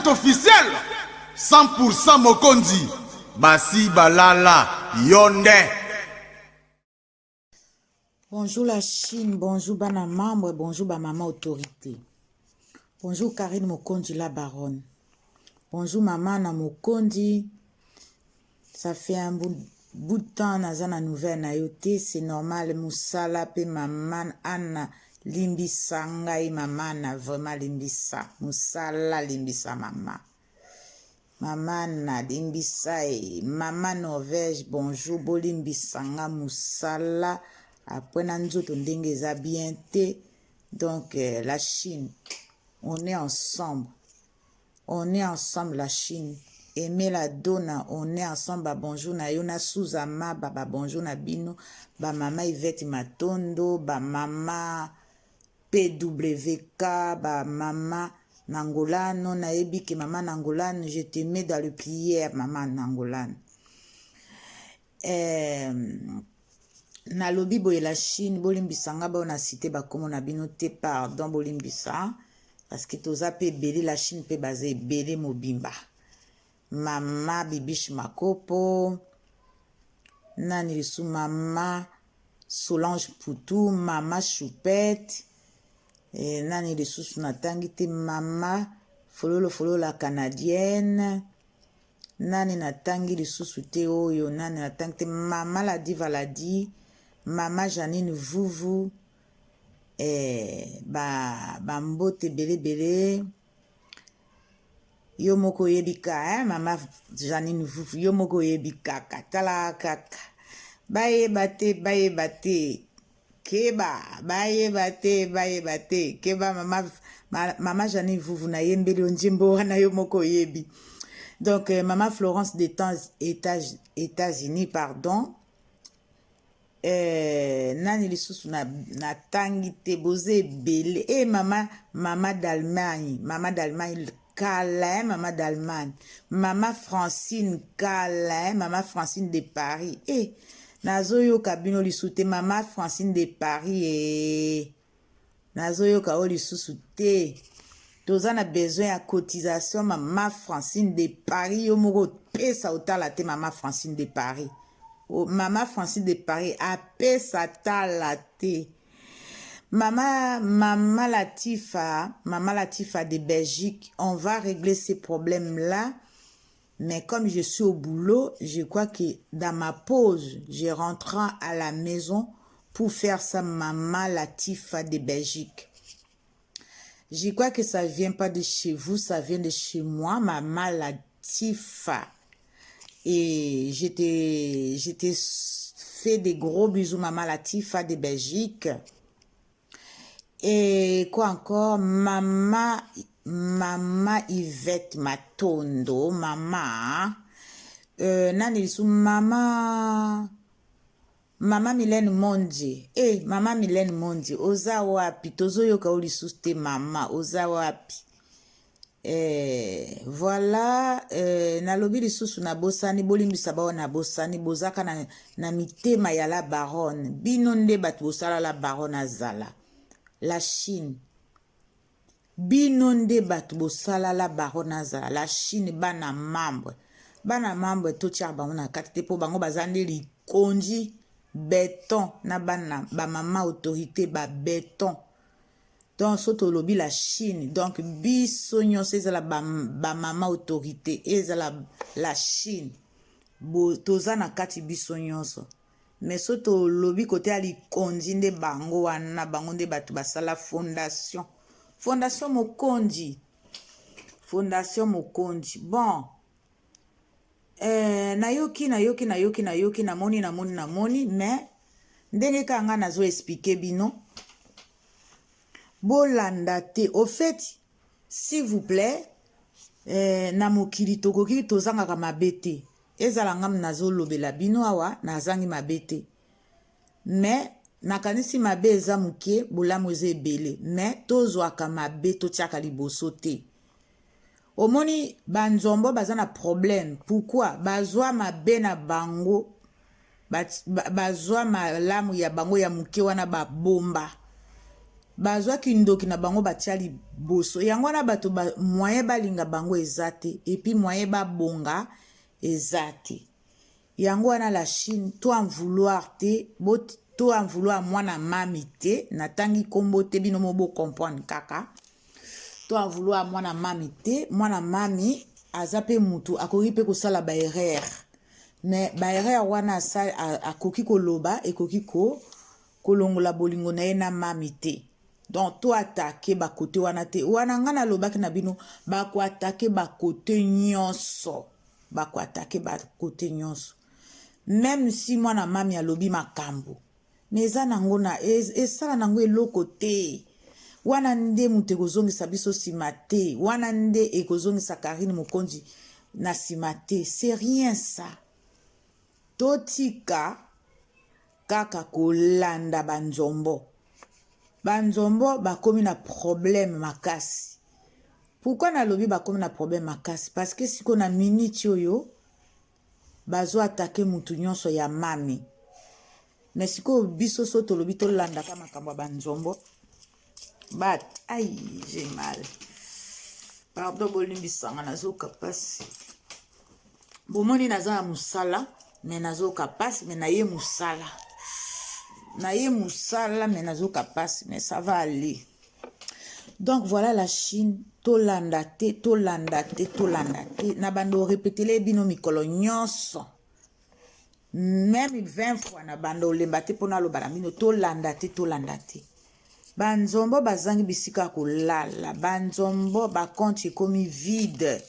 C'est officiel 100% mokonzi basi balala yo nde. Bonjour la Chine, bonjour bana membre, bonjour ba maman autorité. Bonjour Karine Mokonzi la baronne. Bonjour maman na Mokonzi. Ça fait un bout, bout de temps naza na nouvelle na yo te, c'est normal musala pe maman Anna limbisa ngai maman na vraiment limbisa musala limbisa maman. Maman na limbisa e maman Norvège bonjour bolimbisa nga musala après na nzoto ndenge eza bien te donc euh, la Chine on est ensemble on est ensemble la Chine Aimé la Donna on est ensemble ba bonjour na yo na Suza Maba ba bonjour na bino ba mama Yvette Matondo ba mama PWK ba mama Nangolano nayebi ke mama Nangolano je te mets dans le prière mama Nangolano eh, nalobi boye la Chine bolimbisa nga bao na cité bakomo na bino te pardon bolimbisa parce que toza pe ebele la Chine pe baza ebele mobimba mama Bibiche Makopo nani lisu mama Solange Putu mama Choupette eh, nani lisusu natangi te mama Fololo Fololo la canadienne Nani na tangi lisusu te oyo nani na tangi te mama la diva la di mama Janine vuvu eh, ba ba mbote ebele ebele yo moko oyebi ka eh, mama Janine vuvu yo moko oyebi kaka tala kaka bayeba te bayeba te Keba bayeba te bayeba te keba mama ma, mama Janine Vuvu nayembeli yo nzembo wana yo moko oyebi donc euh, mama Florence de temps États, États-Unis pardon euh, nani lisusu natangi na te boza ebele e eh, mama mama d'Allemagne mama d'Allemagne kala eh, mama d'Allemagne mama Francine kala eh, mama Francine de Paris eh nazoyoka bino lisusu te mama Francine de Paris eh nazoyoka o lisusu te toza na besoin ya cotisation mama Francine de Paris yo moko opesa otala te mama Francine de Paris o, mama Francine de Paris apesa tala te Mama, Mama Latifa, Mama Latifa de Belgique, on va régler ces problèmes-là. Mais comme je suis au boulot, je crois que dans ma pause, je rentre à la maison pour faire ça, Mama Latifa de Belgique. Je crois que ça vient pas de chez vous, ça vient de chez moi, Mama Latifa. Et j'étais, j'étais fait des gros bisous, Mama Latifa de Belgique. Et quoi encore, Mama, Mama Yvette Matondo, Mama, euh, nani lisu, Mama, Mama Mylène Mondi, eh, Mama Mylène Mondi, oza wapi, tozoyoka yo lisusu te, mama, oza wapi. Eh, voilà eh, nalobi lisusu nabosani bolimbisa bao nabosani bozaka na, na mitema ya la baronne bino nde bato bosala la baronne azala la chine bino nde bato bosala la baronne azala la chine bana membre bana membre totiaka bango na kati te mpo bango baza nde likonzi beton na bana bamama autorité ba beton Donc so tolobi la Chine donc biso nyonso ezala ba, ba mama autorité ezala la Chine bo, toza na kati biso nyonso mais so tolobi kote ya likonzi nde bango wana bango nde bato basala fondation fondation mokonzi fondation mokonzi bon eh, nayoki nayoki nayoki nayoki namoni namoni namoni mais ndenge kaka ngai nazo explike bino bolanda te au fait s'il vous plaît eh, na mokili tokoki tozangaka mabe te ezala ngam nazolobela bino awa nazangi mabe te mais nakanisi mabe eza moke bolamu eza ebele mais tozwaka mabe totiaka liboso te Omoni ba nzombo baza na problème pourquoi bazwa mabe na bango bazwa malamu ya bango ya moke wana babomba. Bazwa kindoki na bango batia liboso. Yango wana bato ba moyen balinga bango eza te et puis moyen babonga eza te. Yango wana la Chine to en vouloir te, bo to en vouloir mwana mami te, natangi kombo te bino mo bo comprendre kaka. To en vouloir mwana mami te, mwana mami aza pe mutu akoki pe kosala ba erreur. Mais ba erreur wana akoki koloba ekoki ko kolongola bolingo na ye na mami te. Donc to attaquer ba kote wana te. Wana nga nalobaki na bino bako attaquer ba kote nyonso. Bako attaquer ba kote nyonso. Meme si mwana mami alobi makambo mais eza nango na esala nango eloko te. Wana nde moto ekozongisa biso sima te. Wana nde ekozongisa Carine Mokonzi na sima te. C'est rien ça. Totika kaka kolanda ba nzombo. Ba nzombo bakomi na problème makasi. Pourquoi nalobi bakomi na problème makasi? Parce que siko na minute oyo bazo attaquer mutu nyonso ya mami. Mais sikoyo biso so tolobi tolandaka makambo ya ba nzombo ba ai j'ai mal. Pardon bolimbisanga nazoka pasi. Bomoni naza na mosala me nazoka pasi me naye mosala. Naye mosala me nazoka pasi mais ça va aller. Donc voilà la Chine tolanda te tolanda te tolanda te na bando repetele bino mikolo nyonso meme 20 fois na bando olemba te mpona aloba na bino tolanda te tolanda te banzombo bazangi bisika ya kolala banzombo bakonti ekomi vide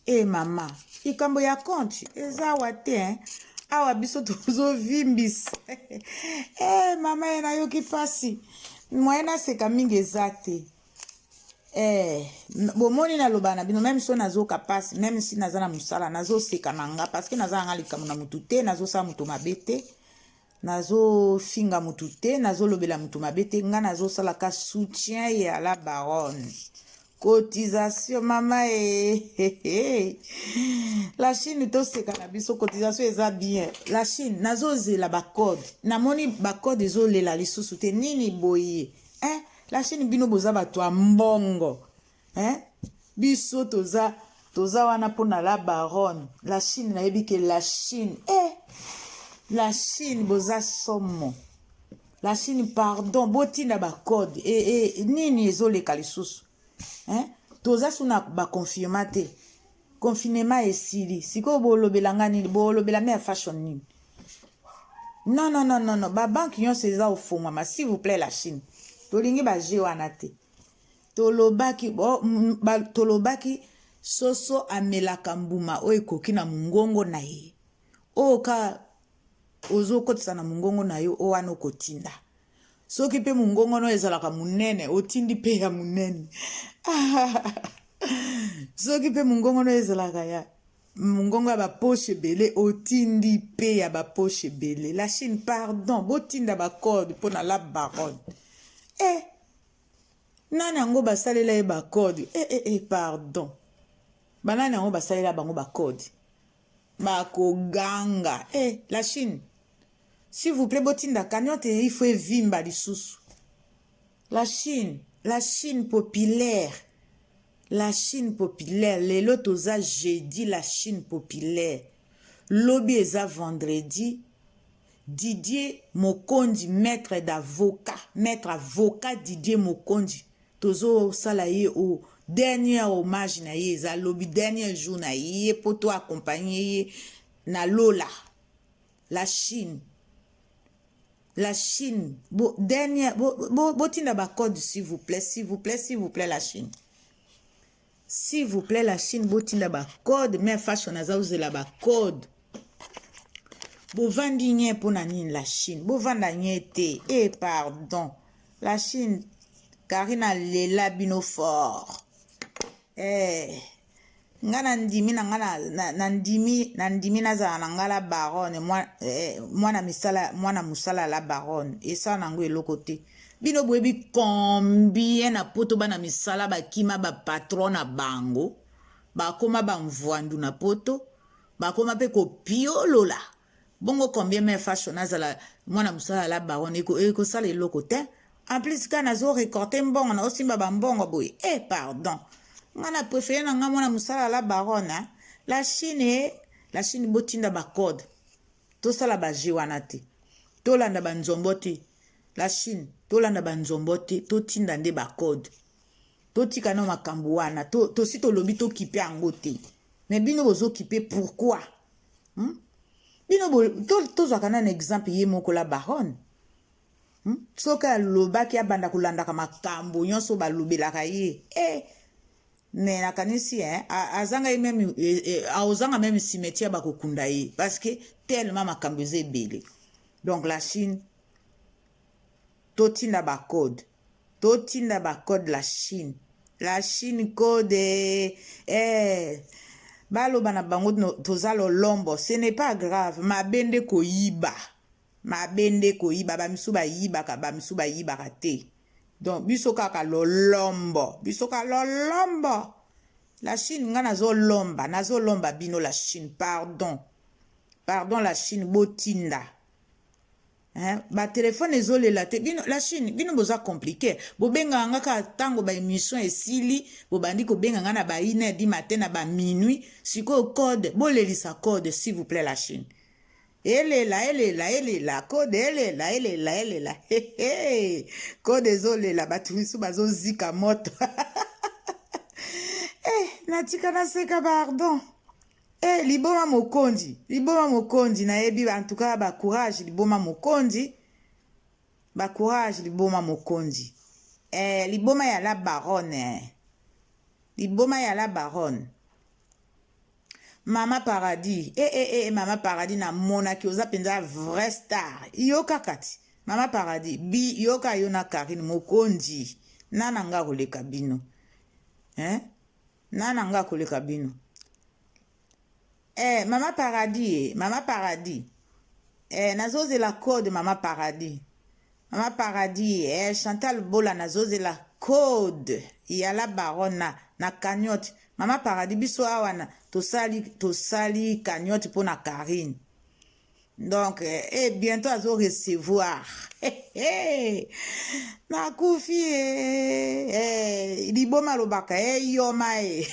e mama likambo ya konti eza awa te hein? Awa biso tozovimbisa e mama ye nayoki mpasi moye naseka mingi eza te eh, bomoni naloba na bino meme so nazoka mpasi meme si naza na mosala nazoseka na nga parceke naza na nga likambo na motu te nazosala moto mabe te nazofinga motu te nazolobela motu mabe te nga nazosala ka soutien ya la baronne cotisation mama e la chine toseka na biso cotisation eza bien la chine nazozela bacode namoni bacode ezolela lisusu te nini boye eh? La chine bino boza bato ya mbongo eh? Biso toza toza wana mpona la baronne la chine nayebi ke la chine eh! La chine boza somo la chine pardon botinda bacode e, e, nini ezoleka lisusu eh? Toza su na baconfirma te confinement esili sikoyo bolobela nga nini bolobela me ya fashion nini non non non non non babanke nyonso eza ofongwama s'il vous plaît la chine tolingi baje wana te tolobaki bo, ba, tolobaki soso amelaka mbuma oyo ekoki na mongongo na ye oyo ka ozokotisa na mongongo na yo oyo wana okotinda soki mpe mongongo no ezalaka monene otindi mpe ya monene soki mpe mongongo no ezalaka ya mongongo ya baposhe ebele otindi mpe ya baposhe ebele la chine pardon botinda bacode mpo na la baronne eh, nani yango basalela ye bacode eh, eh, eh, pardon banani yango basalela bango bacode bakoganga eh, la chine s'il vous plaît botinda cagnotte il faut evimba lisusu la chine la chine populaire la chine populaire lelo toza jeudi la chine populaire lobi eza vendredi Didier Mokondi maître d'avocat maître avocat Didier Mokondi tozosala ye o dernier hommage na ye eza lobi dernier jour na ye mpo to accompagne ye na lola la Chine la Chine bo, dernier botinda bo, bo bacode s'il vous plaît s'il vous plaît s'il vous plaît la Chine s'il vous plaît la Chine botinda bacode mais fashion aza ozela bacode bovandi nye mpo na nini la Chine bovanda nye te e eh, pardon la Chine Karine alela bino fort eh nga na ndimi na nga na, na ndimi na ndimi nazala na nga la baronne mwana eh, mwana misala mwana mosala la baronne esala nango eloko te bino boyebi combien na poto bana misala bakima bapatron na bango bakoma bamvwandu na poto bakoma mpe kopiolola bongo combien mare fashion azala mwana mosala la baronne ekosala eloko te. En plus kaka nazo recorte mbongo, naosimba bambongo boye. Eh pardon, nga na préféré na nga mwana mosala la baronne. La Chine, la Chine, botinda bacode, tosala bajeu wana te, tolanda banzombo te. La Chine, tolanda banzombo te, totinda nde bacode, totika na makambo wana. Tosi tolobi tokipe yango te, mais bino bozokipe pourquoi, Bino tozwaka nana exemple ye moko la baronne, Soki alobaki abanda kolandaka makambo nyonso balobelaka ye, mais nakanisi azanga ye même, aozanga même cimetière bakokunda ye, parce que tellement makambo eza ebele. Donc la Chine, totinda bacode, totinda bacode. La Chine, la Chine, code. Baloba na bango toza lolombo, ce n'est pas grave. Mabe nde koyiba, mabe nde koyiba. Bamisu bayibaka, bamisu bayibaka te. Donc biso kaka lolombo, biso kaka lolombo. La Chine, nga nazolomba, nazolomba bino la Chine, pardon, pardon. La Chine, botinda, hein? Batelefone ezolela te. Bino la Chine, bino boza compliqué. Bobengaka nga kaka ntango baémission esili, bobandi kobenga nga na ba 1 heure du matin, na baminuit. Sikoyo code, bolelisa code, s'il vous plaît. La Chine, elela, elela, elela code, elela, elela, elela code ezolela. Bato misu bazozika moto. Natika naseka, pardon. Liboma mokonzi, liboma mokonzi, nayebi. En tout cas bacourage, liboma mokonzi, bacourage, liboma mokonzi. Liboma ya la baronne, liboma ya la baronne. Mama Paradis, mama Paradis, namonaki oza mpenza vrai star. Yo kaka ti mama Paradis bi yoka yo na Karine Mokonzi, nana nga koleka bino, eh? Nana nga koleka bino. Mama Paradis, mama Paradis, nazozela code. Mama Paradis, mama Paradis, Chantal Bola, nazozela code ya la baronne na cagnotte. Mama Paradis, biso awa na tosali cagnotte mpo na Karine. Donc bientôt azo recevoir. Nakufi. Liboma alobaka eyoma e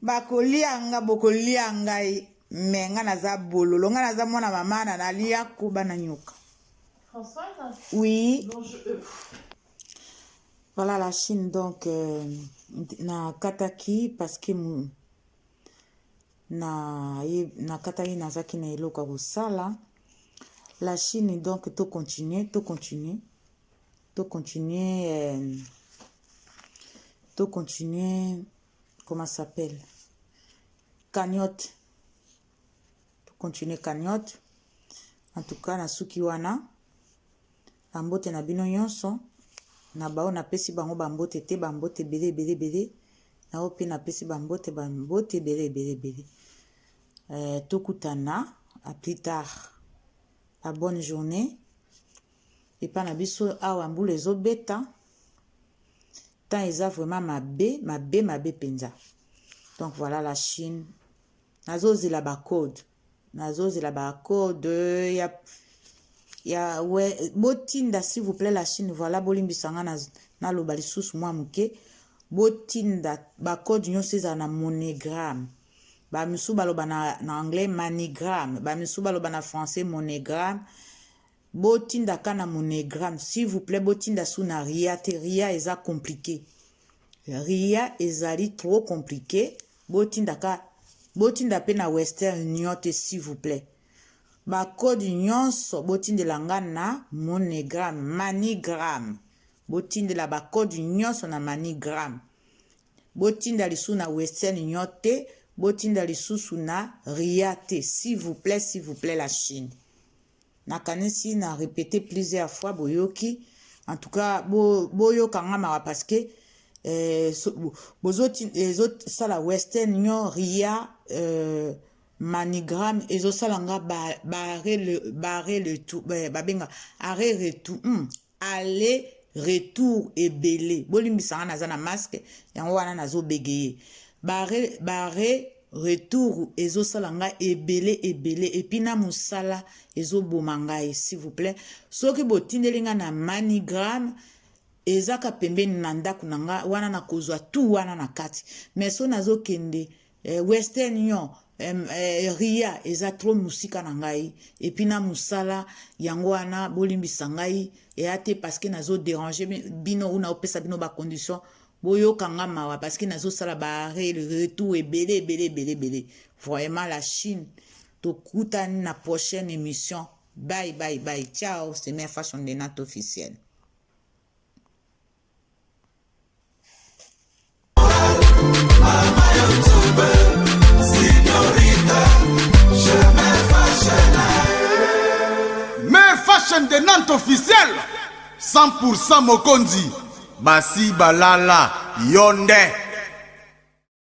bakolia nga, bokolia ngai, mais nga naza bololo, nga naza mwana mama na nalia koba na nyoka. Françoise. Oui. Bonjour. Voilà la Chine, donc nakataki parce que na nakataki, nazalaki na eloko ya kosala. La Chine, donc tocontinue, tocontinue, tocontinue, tocontinue, comment ça s'appelle, cagnotte, tocontinue cagnotte. En tout cas nasuki wana. Bambote na bino nyonso, na bao napesi bango bambote te, bambote ebele ebele ebele. Na oyo mpe napesi bambote, bambote ebele ebele ebele. Tokutana à plus tard, la bonne journée. Epa na biso awa mbula ezobeta, temps eza vraiment mabe, mabe, mabe mpenza. Donc voilà la Chine, nazozela bacode, nazozela bacode ya we botinda, s'il vous plaît la Chine. Voilà, bolimbisa nga, naloba lisusu mwa moke. Botinda bacode nyonso ezala na MoneyGram. Bamisusu baloba na anglais MoneyGram, bamisusu baloba na français MoneyGram. Botindaka na MoneyGram, s'il vous plaît. Botinda su na Ria te, Ria eza compliqué, Ria ezali trop compliqué. Botindaka, botinda mpe na Western Union te, s'il vous plaît. Bacode nyonso botindela nga na MoneyGram, MoneyGram. Botindela bacode nyonso na MoneyGram. Botinda lisusu na Western Union te, botinda lisusu na Ria te, s'il vous plaît, s'il vous plaît la Chine. Nakanisi na répété plusieurs fois, boyoki. En tout cas boyoka nga mawa, parce que ezosala Western Union, Ria, MoneyGram, ezosala nga bare le tout, babenga aller retour, aller retour ebele. Bolimbisa nga, naza na masque, yango wana nazobegeye. Bare, bare. retour ezosala ngai ebele ebele epuis na mosala ezoboma ngai. S'il vous plaît, soki botindeli ngai na MoneyGram, ezaka pembeni na ndako na nga wana, nakozwa tout wana na kati. Mais so nazokende Western Union, Ria eza trop mosika na ngai epuis na mosala yango wana. Bolimbisa ngai, eya te parce que nazoderange bino ou naopesa bino bacondition. Boyoka nga mawa parce que nazosala ba retour ebele ebele ebele ebele. Vraiment, la Chine, tokutani na prochaine émission. Bye bye bye, ciao. C'est Mère Fashion de Nat officiel. Mama YouTube, Signorita, je me fashion. Mère Fashion de Nantes officiel, 100% mokonzi, basi balala, yonde.